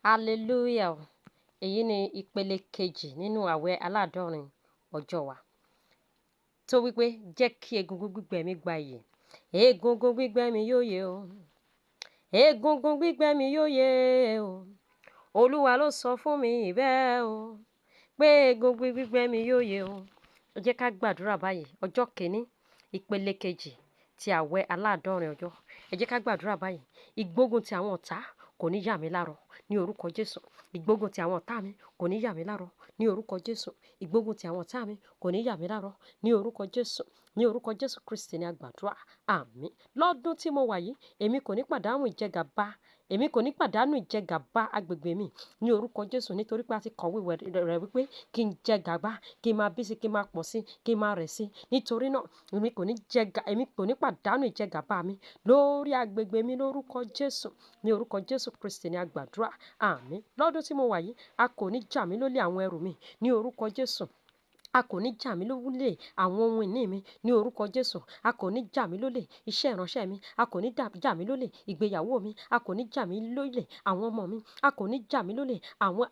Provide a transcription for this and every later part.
Hallelujah. Èyí ni ìpele kejì nínú àwẹ̀ aláàdọ́rin ọjọ́ wa. Tó wípé jẹ́ kí egungun gbígbẹ mi gba ìyè. Egungun gbígbẹ mi yóò yè o. Egungun gbígbẹ mi yóò yè o. Olúwa ló sọ fún mi bẹ́ẹ̀ o. Pé egungun gbígbẹ mi yóò yè o. Ẹ jẹ́ ká gbàdúrà báyìí. Ọjọ́ kìíní, ìpele kejì ti àwẹ̀ aláàdọ́rin ọjọ́. Ẹ jẹ́ ká gbàdúrà báyìí. Ìgbógun ti àwọn ọ̀tá kò ní yà mí lárọ ní orúkọ Jésù. Ìgbógun ti àwọn ọ̀tá mi kò ní yà mí lárọ ní orúkọ Jésù. Ìgbógun ti àwọn ọ̀tá mi kò ní yà mí lárọ ní orúkọ Jésù. Ní orúkọ Jésù Kristi ni a gbàdúrà. Àmín. Lọ́dún tí mo wà yìí, èmi kò ní pàdánù ìjẹgàba. Èmi kò ní pàdánù ìjẹgàba agbègbè mi ní orúkọ Jésù, nítorí pé a ti kọ̀wé rẹ̀ wípé kí n jẹ gàba, kí n máa bí sí, kí n máa pọ̀ sí, kí n máa rẹ̀ sí. Nítorí náà, èmi kò ní pàdánù ìjẹgàba mi lórí agbègbè mi lórúkọ Jésù. Ní orúkọ Jésù Kristi ni a gbàdúrà. Àmín. Lọ́dún tí mo wà yìí, a kò ní jà mí lólè àwọn ẹrù mi ní orúkọ Jésù. A kò ní jà mí lólè àwọn ohun ìní mi ní orúkọ Jésù. A kò ní jà mí lólè iṣẹ́ ìránṣẹ́ mi. A kò ní jà mí lólè ìgbéyàwó mi. A kò ní jà mí lólè àwọn ọmọ mi. A kò ní jà mí lólè àwọn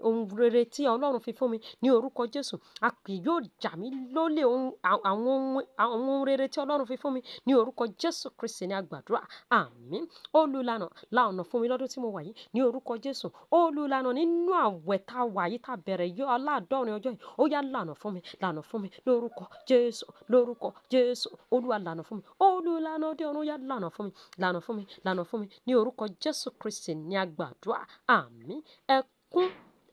ohun rere tí Ọlọ́run fi fún mi ní orúkọ Jésù. A kì yóò jà mí lólè àwọn ohun rere tí Ọlọ́run fi fún mi ní orúkọ Jésù Kristi ni a gbàdúrà. Àmín. Olùlànà la ọ̀nà fún mi lọ́dún tí mo wà yìí ní orúkọ Jésù. Olùlànà nínú àwẹ̀ tá a wà yìí tá a bẹ̀rẹ̀ yọ aláàdọ́rin ọjọ́ yìí. Ó yá, lànà fún mi, lànà fún mi lórúkọ Jésù, lórúkọ Jésù. Olúwa, lànà fún mi. Olùlànà dé ọ̀run, yá, lànà fún mi, lànà fún mi, lànà fún mi ní orúkọ Jésù Kristi ní a gbàdúrà. Àmín.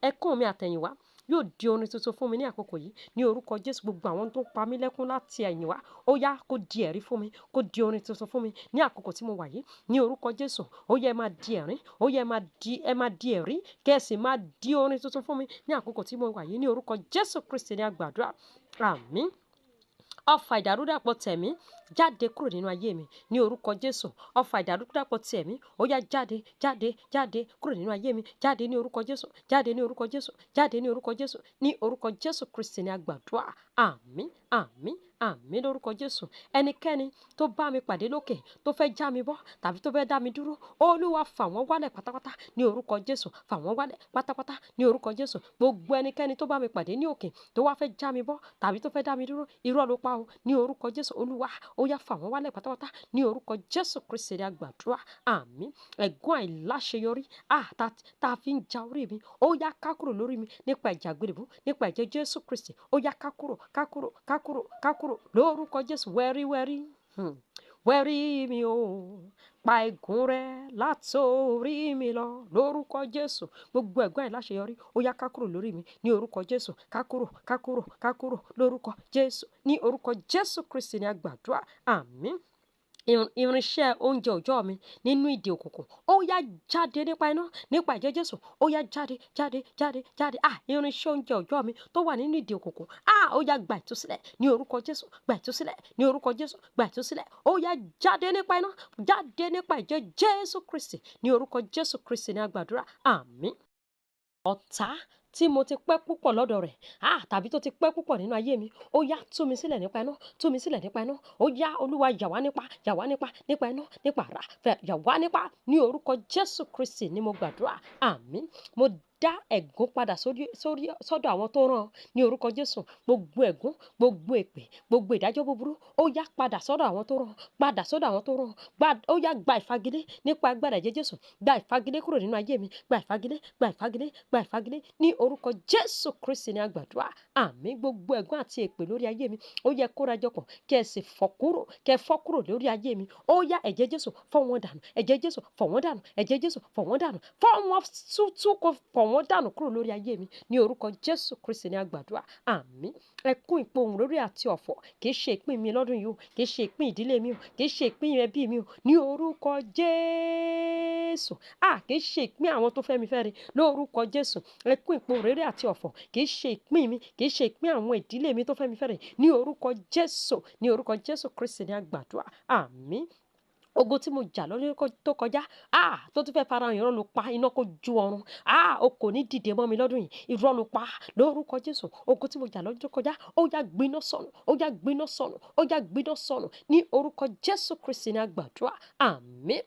Ẹkún mi àtẹ̀yìnwá yóò di orin tuntun fún mi ní àkókò yìí ní orúkọ Jésù. Gbogbo àwọn tó ń pa mí lẹ́kún láti ẹ̀yìn wá, ó yá, kó di ẹ̀rí fún mi, kó di orin tuntun fún mi ní àkókò tí mo wà yìí ní orúkọ Jésù. Ó yẹ, máa di ẹ̀rín, ó yẹ, ẹ máa di ẹ̀rí, kẹ́ ẹ sì máa di orin tuntun fún mi ní àkókò tí mo wà yìí ní orúkọ Jésù Kristi ní a gbàdúrà. Àmín. Ọfà ìdàrúdàpọ̀ tẹ̀mí, jáde kúrò nínú ayé mi ní orúkọ Jésù. Ọfà ìdàrúdàpọ̀ tẹ̀mí, ó yá, jáde, jáde, jáde kúrò nínú ayé mi. Jáde ní orúkọ Jésù, jáde ní orúkọ Jésù, jáde ní orúkọ Jésù. Ní orúkọ Jésù Kristi ní a gbàdúrà. Àmín, àmín, àmín lórúkọ Jésù. Ẹnikẹ́ni tó bá mi pàdé lókè, tó fẹ́ já mi bọ́ tàbí tó fẹ́ dá mi dúró, Olúwa, fà wọ́n wálẹ̀ pátápátá ní orúkọ Jésù. Fà wọ́n wálẹ̀ pátápátá ní orúkọ Jésù. Gbogbo ẹnikẹ́ni tó bá mi pàdé ní òkè, tó wá fẹ́ já mi bọ́ tàbí tó fẹ́ dá mi dúró, irọ́ ló pa o ní orúkọ Jésù. Olúwa, ó yá, fà wọ́n wálẹ̀ pátápátá ní orúkọ Jésù Kristi ní a gbàdúrà. Àmín. Ẹ̀gún àìláṣeyọrí tá a fi ń ja orí mi, ó yá, ká kúrò lórí mi nípa ẹ̀jẹ̀ àgbélébùú, nípa ẹ̀jẹ̀ Jésù Kristi. Ó yá, ká kúrò, ká kúrò, ká kúrò, ká kúrò lórúkọ Jésù. Wẹ́rí, wẹ́rí, wẹ́rí mi o, pa ègún rẹ látòrí mi lọ lórúkọ Jésù. Gbogbo ẹ̀gún àìláṣeyọrí, ó yá, ká kúrò lórí mi ní orúkọ Jésù. Ká kúrò, ká kúrò, ká kúrò lórúkọ Jésù. Ní orúkọ Jésù Kristi ní a gbàdúrà. Àmín. Irinṣẹ́ oúnjẹ òòjọ́ mi nínú ìdè òkùnkùn, ó yá, jáde nípa iná, nípa ẹ̀jẹ̀ Jésù. Ó yá, jáde, jáde, jáde, jáde. Ah, irinṣẹ́ oúnjẹ òòjọ́ mi tó wà nínú ìdè òkùnkùn, ah, ó yá, gba ìtúsílẹ̀ ní orúkọ Jésù. Gba ìtúsílẹ̀ ní orúkọ Jésù. Gba ìtúsílẹ̀. Ó yá, jáde nípa iná, jáde nípa ẹ̀jẹ̀ Jésù Kristi. Ní orúkọ Jésù Kristi ní a gbàdúrà. Àmín. Ọ̀tá tí mo ti pẹ́ púpọ̀ lọ́dọ̀ rẹ̀, ah, tàbí tó ti pẹ́ púpọ̀ nínú ayé mi, ó yá, tú mi sílẹ̀ nípa iná, tú mi sílẹ̀ nípa iná. Ó yá, Olúwa, yà wá nípa, yà wá nípa, nípa iná, nípa àrá fẹ́ yà wá nípa. Ní orúkọ Jésù Kristi ni mo gbàdúrà. Àmín. Mo dá ẹ̀gún padà sórí sọ́dọ̀ àwọn tó rán ní orúkọ Jésù. Gbogbo ẹ̀gún, gbogbo èpè, gbogbo ìdájọ́ búburú, ó yá, padà sọ́dọ̀ àwọn tó rán, padà sọ́dọ̀ àwọn tó rán. Ó yá, gba ìfagilé nípa agbára ẹ̀jẹ̀ Jésù. Gba ìfagilé kúrò nínú ayé mi. Gba ìfagilé, gba ìfagilé, gba ìfagilé. Ní orúkọ Jésù Kristi ní a gbàdúrà. Àmín. Gbogbo ẹ̀gún àti èpè lórí ayé mi, ó yẹ kóra jọpọ̀, kí ẹ sì fọ́ kúrò, kí ẹ fọ́ kúrò lórí ayé mi. Ó yá, ẹ̀jẹ̀ Jésù, fọ́ wọn dànù. Ẹ̀jẹ̀ Jésù, fọ́ wọn dànù. Ẹ̀jẹ̀ Jésù, fọ́ wọn dànù. Fọ́ wọn tútú, kó fọ́ wọn dànù kúrò lórí ayé mi. Ní orúkọ Jésù Kristi ní a gbàdúrà. Àmín. Ẹkún, ìpohùn réré àti ọ̀fọ̀ kì í ṣe ìpín mi lọ́dún yìí o, kì í ṣe ìpín ìdílé mi o, kì í ṣe ìpín ẹbí mi o ní orúkọ Jésù. À kì í ṣe ìpín àwọn tó fẹ́ mi fẹ́ rí lórúkọ Jésù. Ẹkún, ìpohùn réré àti ọ̀fọ̀ kì í ṣe ìpín mi, kì í ṣe ìpín àwọn ìdílé mi tó fẹ́ mi fẹ́ rí ní orúkọ Jésù. Ní orúkọ Jésù Kristi ní a gbàdúrà. Àmín. Ogun tí mo jà lọ́dún tó kọjá, ah, tó tún fẹ́ farahàn, irọ́ ló pa, iná kó ju ọrun. Ah, o kò ní dìde mọ́ mi lọ́dún yìí, irọ́ ló pa lórúkọ Jésù. Ogun tí mo jà lọ́dún tó kọjá, ó yá, gbiná sọnù, ó yá, gbiná sọnù, ó yá, gbiná sọnù. Ní orúkọ Jésù Kristi ní a gbàdúrà. Àmín.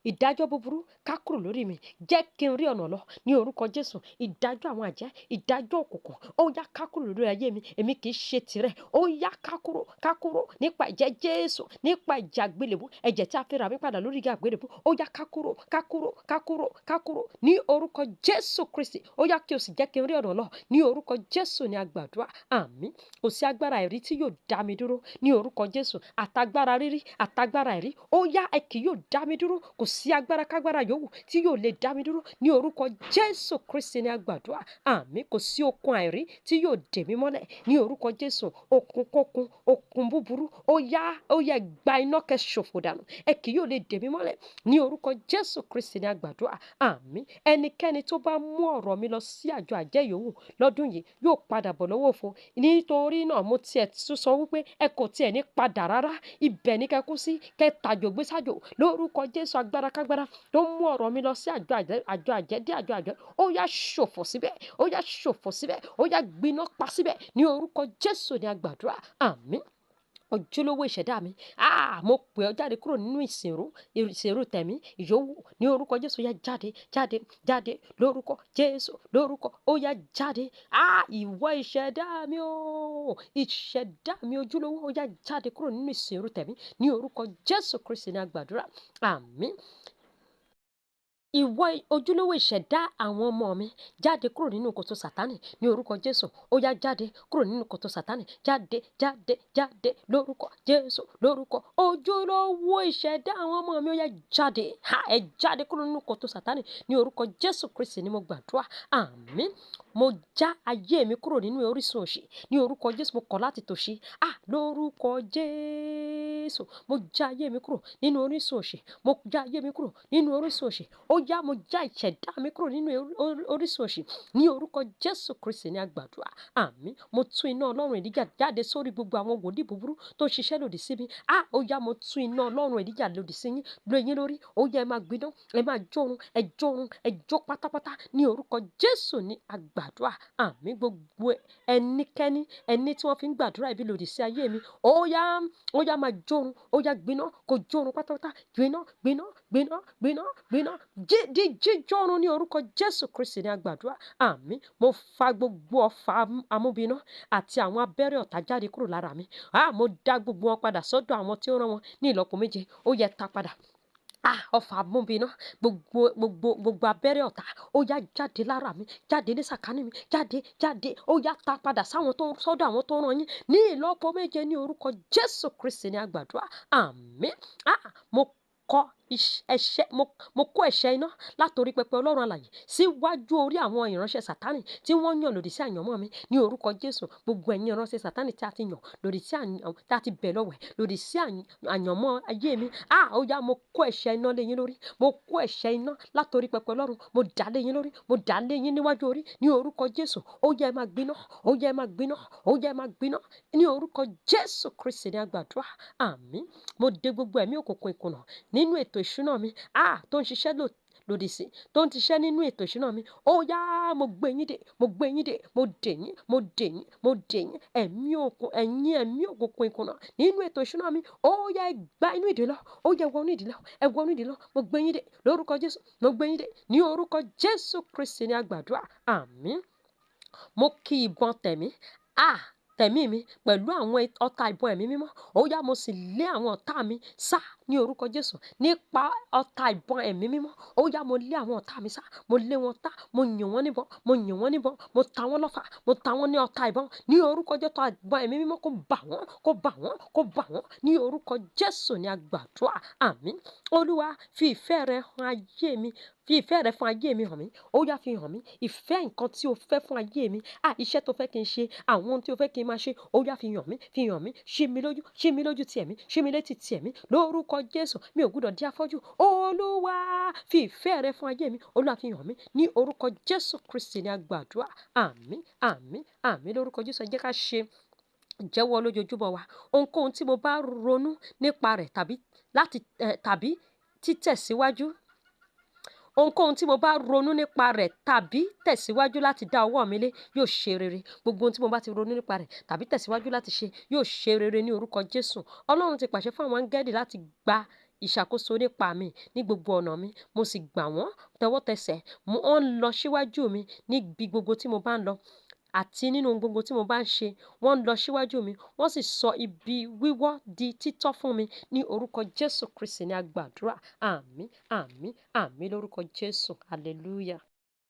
Ìdájọ́ búburú ká kúrò lórí mi. Jẹ́ kí n rí ọ̀nà lọ ní orúkọ Jésù. Ìdájọ́ àwọn àjẹ́, ìdájọ́ òkùnkùn, ó yá ká kúrò lórí ayé mi. Èmi kì í ṣe tirẹ̀. Ó yá ká kúrò, ká kúrò nípa ẹ̀jẹ̀ Jésù, nípa ẹ̀jẹ̀ àgbélébùú, ẹ̀jẹ̀ tí a fi rà mí padà lórí igi àgbélébùú. Ó yá ká kúrò, ká kúrò, ká kúrò, ká kúrò ní orúkọ Jésù Kristi. Ó yá kí o sì jẹ́ kí n rí ọ̀nà lọ ní orúkọ Jésù ní a gbàdúrà. Àmín. Kò sí agbára àìrí tí yóò dá mi dúró ní orúkọ Jésù. Àtagbára rírí, àtagbára àìrí, ó yá ẹ kì yóò dá mi dúró. Kò sí agbára kágbára yòówù tí yóò lè dá mi dúró ní orúkọ Jésù Kristi ní a gbàdúrà. Àmín. Kò sí okun àìrí tí yóò dè mí mọ́lẹ̀ ní orúkọ Jésù. Okun kókun, okun búburú, ó yá, ó yá gba iná kẹ́ ṣòfò dànù. Ẹ kì yóò lè dè mí mọ́lẹ̀ ní orúkọ Jésù Kristi ní a gbàdúrà. Àmín. Ẹnikẹ́ni tó bá mú ọ̀rọ̀ mi lọ sí àjọ àjẹ́ yòówù lọ́dún yìí yóò padà bọ̀ lọ́wọ́ òfo. Nítorí náà mo tiẹ̀ tún sọ wípé ẹ kò tiẹ̀ ní padà rárá. Ibẹ̀ ní kẹ́ kú sí, kẹ́ tàjò gbé sájò lórúkọ Jésù. Agbára kágbára tó mú ọ̀rọ̀ mi lọ sí àjọ àjẹ́, àjọ àjẹ́ dé àjọ àjẹ́, ó yá ṣòfò síbẹ̀, ó yá ṣòfò síbẹ̀, ó yá gbiná pa síbẹ̀ ní orúkọ Jésù ní a gbàdúrà. Àmín. Ojúlówó ìṣẹ̀dá mi, mo pè ọ́ jáde kúrò nínú ìsìnrú, ìsìnrú tẹ̀mí ìyówù ní orúkọ Jésù. Ó yá jáde, jáde, jáde lórúkọ Jésù, lórúkọ, ó yá jáde. Ìwọ ìṣẹ̀dá mi o, ìṣẹ̀dá mi ojúlówó, ó yá jáde kúrò nínú ìsìnrú tẹ̀mí ní orúkọ Jésù Kristi ní a gbàdúrà. Àmín. Ìwọ ojúlówó ìṣẹ̀dá àwọn ọmọ mi, jáde kúrò nínú kòtò Sátánì ní orúkọ Jésù. Ó yá jáde kúrò nínú kòtò Sátánì. Jáde, jáde, jáde lórúkọ Jésù, lórúkọ ojúlówó ìṣẹ̀dá àwọn ọmọ mi, ó yá jáde. Ha, ẹ jáde kúrò nínú kòtò Sátánì ní orúkọ Jésù Kristi ní mo gbàdúrà. Àmín. Mo já ayé mi kúrò nínú orísun òṣì ní orúkọ Jésù. Mo kọ̀ láti tòṣì. Lórúkọ Jésù. Mo já ayé mi kúrò nínú orísun òṣì. Mo já ayé mi kúrò nínú orísun òṣì. Ó yá, mo já ìṣẹ̀dá mi kúrò nínú orísun òṣì ní orúkọ Jésù Kristi ní a gbàdúrà. Àmín. Mo tú iná Ọlọ́run Èlíjà jáde sórí gbogbo àwọn wòlíì búburú tó ń ṣiṣẹ́ lòdì sí mi. Ó yá, mo tú iná Ọlọ́run Èlíjà lòdì sí yín, lé yín lórí. Ó yá, ẹ máa gbiná, ẹ máa jórun, ẹ jórun, ẹ jó pátápátá ní orúkọ Jésù ní a gbàdúrà. Àmín. Gbogbo ẹnikẹ́ni, ẹni tí wọ́n fi ń gbàdúrà ibi lòdì sí ayé mi, ó yá, ó yá máa jórun, ó yá gbiná, kó jórun pátápátá, gbiná, gbiná, gbiná, gbiná, gbiná. Di jíjórun ní orúkọ Jésù Kristi ní a gbàdúrà. Àmín. Mo fa gbogbo ọfà amúbiná àti àwọn abẹ́rẹ́ ọ̀tá jáde kúrò lára mi. Mo dá gbogbo wọn padà sọ́dọ̀ àwọn tí ó rán wọn ní ìlọ́po méje. Ó yẹ ta padà. Ọfà amúbiná, gbogbo, gbogbo, gbogbo abẹ́rẹ́ ọ̀tá, ó yá jáde lára mi, jáde ní sàkání mi, jáde, jáde, ó yá ta padà sáwọn tó, sọ́dọ̀ àwọn tó rán yín ní ìlọ́po méje ní orúkọ Jésù Kristi ní a gbàdúrà. Àmín. Mo kọ ẹ̀ṣẹ̀, mo kó ẹ̀ṣẹ̀ iná látorí pẹpẹ Ọlọ́run alààyè síwájú orí àwọn ìránṣẹ́ Sátánì tí wọ́n yàn lòdì sí àyànmọ́ mi ní orúkọ Jésù. Gbogbo ẹ̀yin ìránṣẹ́ Sátánì tí a ti yàn lòdì sí àyàn, tí a ti bẹ̀ lọ́wẹ̀ lòdì sí àyànmọ́ ayé mi. Ó yá, mo kó ẹ̀ṣẹ̀ iná lé yín lórí. Mo kó ẹ̀ṣẹ̀ iná látorí pẹpẹ Ọlọ́run. Mo dà lé yín lórí. Mo dà lé yín níwájú orí ní orúkọ Jésù. Ó yá, ẹ máa gbiná. Ó yá, ẹ máa gbiná. Ó yá, ẹ máa gbiná ní orúkọ Jésù Kristi ní a gbàdúrà. Àmín. Mo dé gbogbo ẹ̀mí òkùnkùn ìkùnà nínú ètò ìṣúná mi, tó ń ṣiṣẹ́ lòdì sí, tó ń ṣiṣẹ́ nínú ètò ìṣúná mi. Ó yá, mo gbé yín dè, mo gbé yín dè, mo dè yín, mo dè yín, mo dè yín. Ẹ̀mí òkun, ẹ̀yin ẹ̀mí òkùnkùn ìkùnà nínú ètò ìṣúná mi. Ó yá, ẹ gba inú ìdè lọ. Ó yá, ẹ wọ inú ìdè lọ. Ẹ wọ inú ìdè lọ. Mo gbé yín dè lórúkọ Jésù. Mo gbé yín dè ní orúkọ Jésù Kristi ní a gbàdúrà. Àmín. Mo kí ìbọn tẹ̀mí, tẹ̀mí mi pẹ̀lú àwọn ọta ìbọn ẹ̀mí mímọ́. Ó yá, mo sì lé àwọn ọ̀tá mi sá ní orúkọ Jésù nípa ọta ìbọn ẹ̀mí mímọ́. Ó yá, mo lé àwọn ọ̀tá mi sá, mo lé wọn tá, mo yìn wọ́n níbọn, mo yìn wọ́n níbọn, mo ta wọ́n lọ́fà, mo ta wọ́n ní ọta ìbọn ní orúkọ Jésù. Ọta ìbọn ẹ̀mí mímọ́ kó bà wọ́n, kó bà wọ́n, kó bà wọ́n ní orúkọ Jésù ní a gbàdúrà. Àmín. Olúwa, fi ìfẹ́ rẹ hàn ayé mi. Fi ìfẹ́ rẹ fún ayé mi hàn mí. Ó yá, fi hàn mí. Ìfẹ́ nǹkan tí o fẹ́ fún ayé mi. Iṣẹ́ tó fẹ́ kí n ṣe, àwọn ohun tí o fẹ́ kí n máa ṣe. Ó yá, fi hàn mí, fi hàn mí. Ṣí mi lójú, ṣí mi lójú ti ẹ̀mí, ṣí mi létí ti ẹ̀mí. Lórúkọ Jésù, mi ò gbọdọ̀ di afọ́jú. Olúwa, fi ìfẹ́ rẹ fún ayé mi. Olúwa, fi hàn mí ní orúkọ Jésù Kristi ní a gbàdúrà. Àmín, àmín, àmín. Lórúkọ Jésù, ẹ jẹ́ ká ṣe ìjẹ́wọ́ lójoojúmọ́ wa. Ohunkóhun tí mo bá ronú nípa rẹ̀ tàbí láti, tàbí títẹ̀síwájú. Ohunkóhun tí mo bá ronú nípa rẹ̀ tàbí tẹ̀síwájú láti dá ọwọ́ mi lé yóò ṣe rere. Gbogbo ohun tí mo bá ti ronú nípa rẹ̀ tàbí tẹ̀síwájú láti ṣe yóò ṣe rere ní orúkọ Jésù. Ọlọ́run ti pàṣẹ fún àwọn áńgẹ́lì láti gba ìṣàkóso nípa mi ní gbogbo ọ̀nà mi. Mo sì gbà wọ́n tọwọ́tẹsẹ̀. Wọ́n ń lọ síwájú mi níbi gbogbo tí mo bá ń lọ àti nínú ohun gbogbo tí mo bá ń ṣe. Wọ́n ń lọ síwájú mi, wọ́n sì sọ ibi wíwọ́ di títọ́ fún mi ní orúkọ Jésù Kristi ní a gbàdúrà. Àmín, àmín, àmín lórúkọ Jésù. Hallelujah.